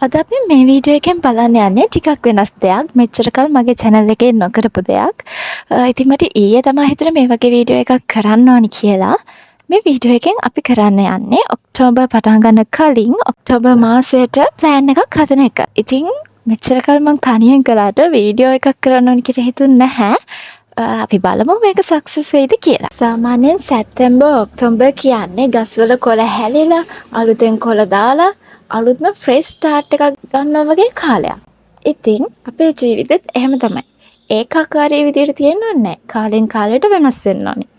අද අපි මේ වීඩියෝ එකෙන් බලන්න යන්නේ ටිකක් වෙනස් දෙයක්. මෙච්චර කල් මගේ චැනල් එකේ නොකරපු දෙයක්. ඉතින් මට ඊයේ තමා හිතුනේ මේ වගේ වීඩියෝ එකක් කරන්න ඕනි කියලා. මේ වීඩියෝ එකෙන් අපි කරන්න යන්නේ ඔක්තෝබර් පටන් ගන්න කලින් ඔක්තෝබර් මාසයට ප්ලෑන් එකක් හදන එක. ඉතින් මෙච්චර කල් මං තනියෙන් කළාට වීඩියෝ එකක් කරන්න ඕනි කියලා හිතුන්නේ නැහැ. අපි බලමු මේක සක්සස් වෙයිද කියලා. සාමාන්‍යයෙන් සැප්තැම්බර් ඔක්තෝබර් කියන්නේ ගස්වල කොළ හැලිලා, අලුතෙන් කොළ දාලා, අලුත්ම ෆ්‍රෙෂ් ස්ටාර්ට් එකක් ගන්නවා වගේ කාලයක්. ඉතින් අපේ ජීවිතෙත් එහෙම තමයි. ඒකාකාරී විදියට තියෙන්න ඕනේ නෑ. කාලෙන් කාලයට වෙනස් වෙන්න ඕනේ.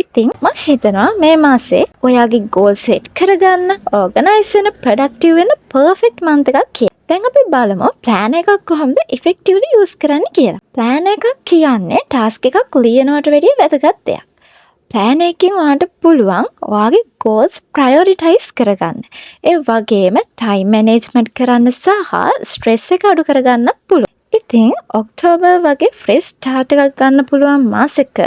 ඉතින් මං හිතනවා මේ මාසේ ඔයාගේ ගෝල් සෙට් කරගන්න, ඕගනයිස් වෙන, ප්‍රොඩක්ටිව් වෙන්න පර්ෆෙක්ට් මන්ත් එකක් කියලා. දැන් අපි බලමු ප්ලෑන් එකක් කොහොමද ඉෆෙක්ටිව්ලි යූස් කරන්නේ කියලා. ප්ලෑන් එකක් කියන්නේ ටාස්ක් එකක් ලියනවට වැඩිය වැදගත් දෙයක්. ප්ලෑන් එකකින් ඔයාට පුළුවන් ඔයාගේ ගෝල්ස් ප්‍රයොරිටයිස් කරගන්න. ඒ වගේම ටයිම් මැනේජ්මන්ට් කරන්න සහ ස්ට්‍රෙස් එක අඩු කරගන්නත් පුළුවන්. ඉතින් ඔක්තෝබර් වගේ ෆ්‍රෙෂ් ස්ටාර්ට් එකක් ගන්න පුළුවන් මාසෙක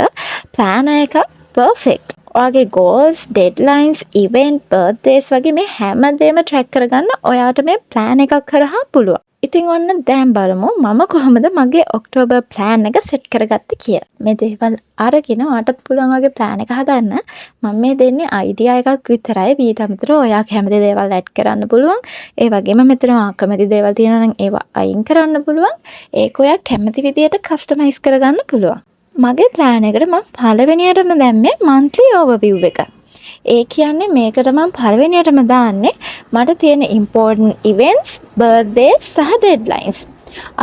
ප්ලෑනර් එකක් පර්ෆෙක්ට්. ඔයාගේ ගෝල්ස්, ඩෙඩ්ලයින්ස්, ඉවෙන්ට්, බර්ත්ඩේස් වගේ මේ හැමදේම ට්‍රැක් කරගන්න ඔයාට මේ ප්ලෑන් එකක් හරහා පුළුවන්. ඉතින් ඔන්න දැන් බලමු මම කොහොමද මගේ ඔක්තෝබර් ප්ලෑන් එක සෙට් කරගත්තේ කියලා. මේ දේවල් අරගෙන ඔයාටත් පුළුවන් වගේ ප්ලෑන් එක හදන්න. මම මේ දෙන්නේ අයිඩියා එකක් විතරයි. ඊට අමතරව ඔයා කැමති දේවල් ඇඩ් කරන්න පුළුවන්. ඒ වගේම මෙතන ඔයා අකමැති දේවල් තියෙනවා නම් ඒවා අයින් කරන්න පුළුවන්. ඒක ඔයා කැමති විදියට කස්ටමයිස් කරගන්න පුළුවන්. මගේ ප්ලෑන් එකට මම පළවෙනියටම දැම්මේ මන්ත්ලි ඕවර්විව් එක. ඒ කියන්නේ මේකට මම පළවෙනියටම දාන්නේ මට තියෙන ඉම්පෝටන්ට් ඉවෙන්ට්ස්, බර්ත්ඩේස් සහ ඩෙඩ්ලයින්ස්.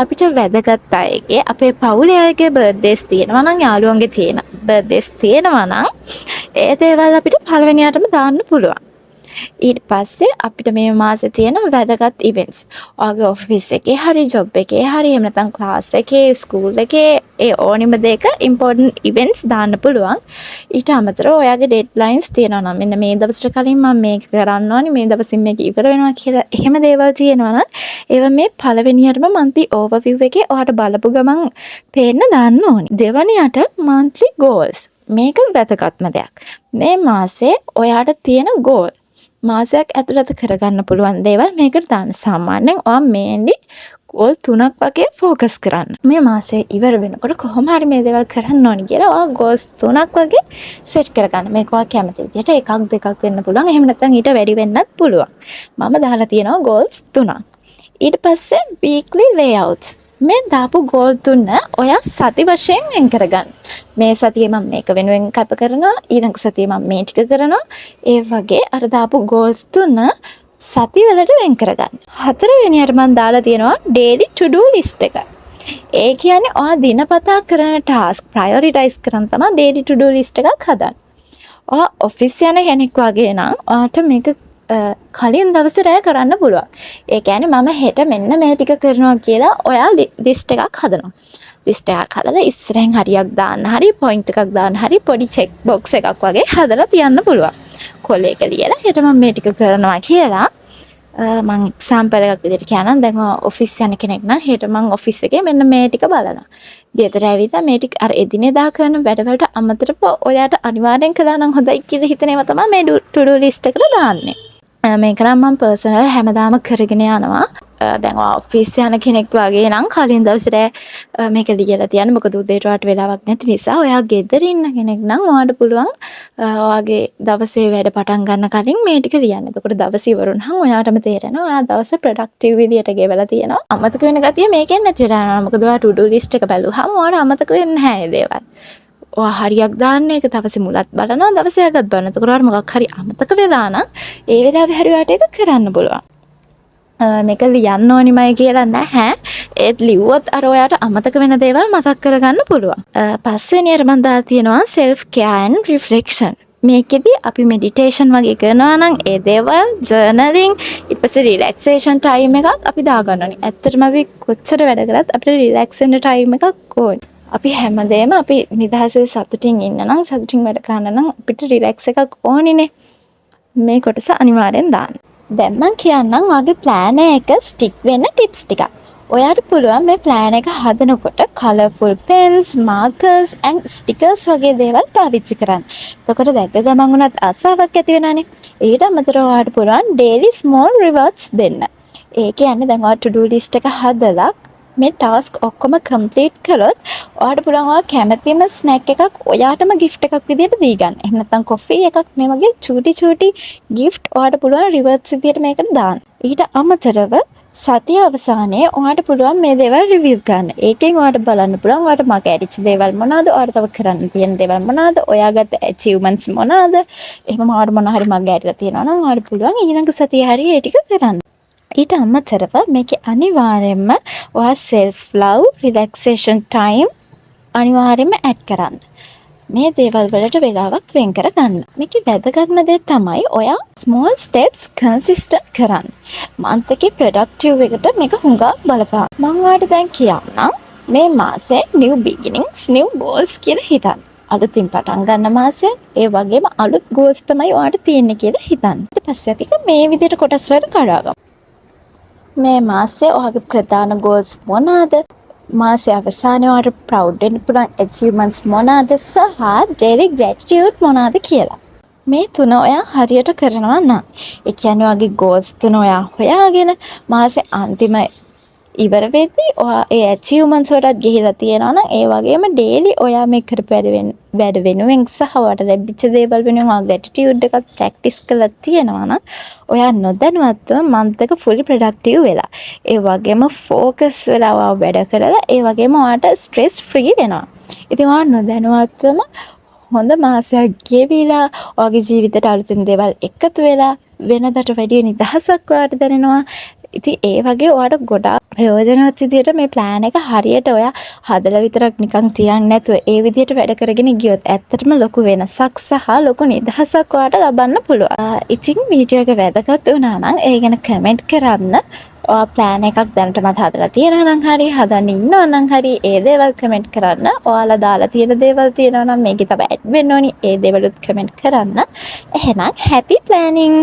අපිට වැදගත් අයගේ, අපේ පවුලේ අයගේ බර්ත්ඩේස් තියෙනවා නම්, යාළුවන්ගේ තියෙන බර්ත්ඩේස් තියෙනවා නම්, ඒ දේවල් අපිට පළවෙනියටම දාන්න පුළුවන්. ඊට පස්සේ අපිට මේ මාසේ තියෙන වැදගත් ඉවෙන්ට්ස්. ඔයාගේ ඔෆිස් එකේ හරි, ජොබ් එකේ හරි, එහෙම නැත්නම් ක්ලාස් එකේ, ස්කූල් එකේ, ඒ ඕනිම දෙයක ඉම්පෝටන්ට් ඉවෙන්ට්ස් දාන්න පුළුවන්. ඊට අමතරව ඔයාගේ ඩෙඩ්ලයින්ස් තියෙනවා නම්, මෙන්න මේ දවසට කලින් මම මේක කරන්න ඕනි, මේ දවසින් මේක ඉවර වෙනවා කියලා එහෙම දේවල් තියෙනවා නම්, ඒවා මේ පළවෙනියටම මන්ත්ලි ඕවර්විව් එකේ ඔයාට බලපු ගමන් පේන්න දාන්න ඕනි. දෙවනියට මන්ත්ලි ගෝල්ස්. මේක වැදගත්ම දෙයක්. මේ මාසේ ඔයාට තියෙන ගෝල්, මාසයක් ඇතුළත කරගන්න පුළුවන් දේවල් මේකට දාන්න. සාමාන්‍යයෙන් ඔයා මේන්ලි ගෝල් තුනක් වගේ ෆෝකස් කරන්න. මේ මාසය ඉවර වෙනකොට කොහොම හරි මේ දේවල් කරන්න ඕනි කියලා ඔයා ගෝල්ස් තුනක් වගේ සෙට් කරගන්න. මේක ඔයා කැමති විදිහට එකක් දෙකක් වෙන්න පුළුවන්. එහෙම නැත්නම් ඊට වැඩි වෙන්නත් පුළුවන්. මම දාලා තියෙනවා ගෝල්ස් තුනක්. ඊට පස්සේ වීක්ලි ලේඅවුට්ස්. මේ දාපු ගෝල් තුන ඔයා සති වශයෙන් වෙන් කරගන්න. මේ සතියේ මම මේක වෙනුවෙන් කැප කරනවා, ඊළඟ සතියේ මම මේ ටික කරනවා. ඒ වගේ අර දාපු ගෝල්ස් තුන සති වලට වෙන් කරගන්න. හතරවෙනියට මම දාලා තියෙනවා ඩේලි ටු ඩු ලිස්ට් එක. ඒ කියන්නේ ඔයා දිනපතා කරන ටාස්ක් ප්‍රයොරිටයිස් කරන් තමයි ඩේලි ටු ඩු ලිස්ට් එකක් හදන්නේ. ඔයා ඔෆිස් යන කෙනෙක් වගේ නම් ඔයාට මේක කලින් දවසේ රෑ කරන්න පුළුවන්. ඒ කියන්නේ මම හෙට මෙන්න මේ ටික කරනවා කියලා ඔයා ලිස්ට් එකක් හදනවා. ලිස්ට් එකක් හදලා ඉස්සරහින් හරියක් දාන්න හරි, පොයින්ට් එකක් දාන්න හරි, පොඩි චෙක් බොක්ස් එකක් වගේ හදලා තියන්න පුළුවන්. කොලයක ලියලා හෙට මම මේ ටික කරනවා කියලා. මං එක්සැම්පල් එකක් විදිහට කියන්නම්. දැන් ඔයා ඔෆිස් යන කෙනෙක් නම් හෙට මං ඔෆිස් එකේ මෙන්න මේ ටික බලනවා. ගෙදර ඇවිල්ලා මේ ටික, අර එදිනෙදා කරන වැඩවලට අමතරව ඔයාට අනිවාර්යෙන් කළා නම් හොඳයි කියලා හිතන ඒවා තමයි මේ ටු ඩු ලිස්ට් එකට දාන්නේ. මේක නම් මං පර්සනල් හැමදාම කරගෙන යනවා. දැන් ඔයා ඔෆිස් යන කෙනෙක් වගේ නම් කලින් දවසේ රෑ මේක ලියලා තියන්න. මොකද උදේට ඔයාට වෙලාවක් නැති නිසා. ඔයා ගෙදර ඉන්න කෙනෙක් නම් ඔයාට පුළුවන් ඔයාගේ දවසේ වැඩ පටන් ගන්න කලින් මේ ටික ලියන්න. එතකොට දවස ඉවර වුණාම ඔයාටම තේරෙනවා ඔයා දවස ප්‍රොඩක්ටිව් විදියට ගෙවලා තියෙනවා. අමතක වෙන ගතිය මේකෙන් නැති වෙලා යනවා. මොකද ඔයා ටු ඩු ලිස්ට් එක බැලුවාම ඔයාට අමතක වෙන්නේ නැහැ ඒ දේවල්. ඔයා හරියක් දාන්න ඒක දවසේ මුලත් බලනවා, දවසේ අගත් බලනවා. එතකොට ඔයාට මොකක් හරි අමතක වෙලා නම් ඒ වෙලාවේ හරි ඔයාට ඒක කරන්න පුළුවන්. මේක ලියන්න ඕනිමයි කියලා නැහැ. ඒත් ලිව්වොත් අර ඔයාට අමතක වෙන දේවල් මතක් කරගන්න පුළුවන්. පස්වෙනියට මම දාලා තියෙනවා self care and reflection. මේකෙදි අපි මෙඩිටේෂන් වගේ කරනවා නම් ඒ දේවල්, ජර්නලින්, ඊට පස්සේ රිලැක්සේෂන් ටයිම් එකක් අපි දාගන්න ඕනි. ඇත්තටම අපි කොච්චර වැඩ කරත් අපිට රිලැක්ස් වෙන්න ටයිම් එකක් ඕනි. අපි හැමදේම අපි නිදහසේ සතුටින් ඉන්න නම්, සතුටින් වැඩ කරන්න නම් අපිට රිලැක්ස් එකක් ඕනිනේ. මේ කොටස අනිවාර්යෙන් දාන්න. දැන් මං කියන්නම් ඔයාගේ ප්ලෑනර් එක ස්ටික් වෙන්න ටිප්ස් ටිකක්. ඔයාට පුළුවන් මේ ප්ලෑන් එක හදනකොට කලර්ෆුල් පෙන්ස්, මාකර්ස් ඇන්ඩ් ස්ටිකර්ස් වගේ දේවල් පාවිච්චි කරන්න. එතකොට දැක්ක ගමන් උනත් ආසාවක් ඇති වෙනවනේ. ඊට අමතරව ඔයාට පුළුවන් ඩේලි ස්මෝල් රිවෝඩ්ස් දෙන්න. ඒ කියන්නේ දැන් ඔයා to do list එක හදලා මේ ටාස්ක් ඔක්කොම කම්ප්ලීට් කළොත් ඔයාට පුළුවන් ඔයා කැමතිම ස්නැක් එකක් ඔයාටම ගිෆ්ට් එකක් විදියට දී ගන්න. එහෙම නැත්නම් කොෆී එකක්, මේ වගේ චූටි චූටි ගිෆ්ට් ඔයාට පුළුවන් රිවර්ඩ්ස් විදියට මේකට දාන්න. ඊට අමතරව සතිය අවසානයේ ඔයාට පුළුවන් මේ දේවල් රිවිව් කරන්න. ඒකෙන් ඔයාට බලන්න පුළුවන් ඔයාට මග ඇරිච්ච දේවල් මොනවාද, ඔයාට තව කරන්න තියෙන දේවල් මොනවාද, ඔයා ගත්ත ඇචීව්මන්ට්ස් මොනවාද. එහෙම ඔයාට මොන හරි මග ඇරිලා තියෙනවා නම් ඔයාට පුළුවන් ඊළඟ සතියේ හරි ඒ ටික කරන්න. ඊට අමතරව මේකේ අනිවාර්යෙන්ම ඔයා සෙල්ෆ් ලව්, රිලැක්සේෂන් ටයිම් අනිවාර්යෙන්ම ඇඩ් කරන්න. මේ දේවල් වලට වෙලාවක් වෙන් කර ගන්න. මේකේ වැදගත්ම දේ තමයි ඔයා ස්මෝල් ස්ටෙප්ස් කන්සිස්ටන්ට් කරන්න. මන්ත් එකේ ප්‍රොඩක්ටිව් එකට මේක හුඟක් බලපාන. මං ඔයාට දැන් කියන්නම්, මේ මාසේ නිව් බිගිනින්ග්ස්, නිව් ගෝල්ස් කියලා හිතන්න. අලුතින් පටන් ගන්න මාසයක්. ඒ වගේම අලුත් ගෝල්ස් තමයි ඔයාට තියෙන්නේ කියලා හිතන්න. ඊට පස්සේ අපි මේ විදිහට කොටස් වලට කඩාගමු. මේ මාසේ ඔයාගේ ප්‍රධාන ගෝල්ස් මොනවාද? මාසේ අවසානයේ ඔයාට ප්‍රවුඩ් වෙන්න පුළුවන් ඇචීව්මන්ට්ස් මොනවාද සහ ඩේලි ග්‍රැටිටියුඩ් මොනවාද කියලා. මේ තුන ඔයා හරියට කරනවා නම්, ඒ කියන්නේ ඔයාගේ ගෝල්ස් තුන ඔයා හොයාගෙන මාසේ අන්තිම ඉවර වෙද්දි ඔයා ඒ ඇචීව්මන්ට්ස් වලටත් ගිහිලා තියෙනවා නම්, ඒ වගේම ඩේලි ඔයා මේ කරපු වැඩ වෙනුවෙන් සහ ඔයාට ලැබිච්ච දේවල් වෙනුවෙන් ඔයා ග්‍රැටිටියුඩ් එකක් ප්‍රැක්ටිස් කරලා තියෙනවා නම්, ඔයා නොදැනුවත්වම මන්ත් එක ෆුලි ප්‍රොඩක්ටිව් වෙලා. ඒ වගේම ෆෝකස් වෙලා ඔයා වැඩ කරලා, ඒ වගේම ඔයාට ස්ට්‍රෙස් ෆ්‍රී වෙනවා. ඉතින් ඔයා නොදැනුවත්වම හොඳ මාසයක් ගෙවිලා, ඔයාගේ ජීවිතේට අලුතින් දේවල් එකතු වෙලා, වෙනදට වැඩිය නිදහසක් ඔයාට දැනෙනවා. ඉතින් ඒ වගේ ඔයාට ගොඩාක් ප්‍රයෝජනවත් විදියට මේ ප්ලෑන් එක හරියට ඔයා හදලා විතරක් නිකන් තියන් නැතුව ඒ විදියට වැඩ කරගෙන ගියොත් ඇත්තටම ලොකු වෙනසක් සහ ලොකු නිදහසක් ඔයාට ලබන්න පුළුවන්. ඉතින් වීඩියෝ එක වැදගත් වුණා නම් ඒ ගැන කමෙන්ට් කරන්න. ඔයා ප්ලෑන් එකක් දැනටමත් හදලා තියෙනවා නම් හරි, හදන්න ඉන්නවා නම් හරි, ඒ දේවල් කමෙන්ට් කරන්න. ඔයාලා දාලා තියෙන දේවල් තියෙනවා නම් මේකේ තව ඇඩ් වෙන්න ඕනි, ඒ දේවලුත් කමෙන්ට් කරන්න. එහෙනම් හැපි ප්ලෑනින්!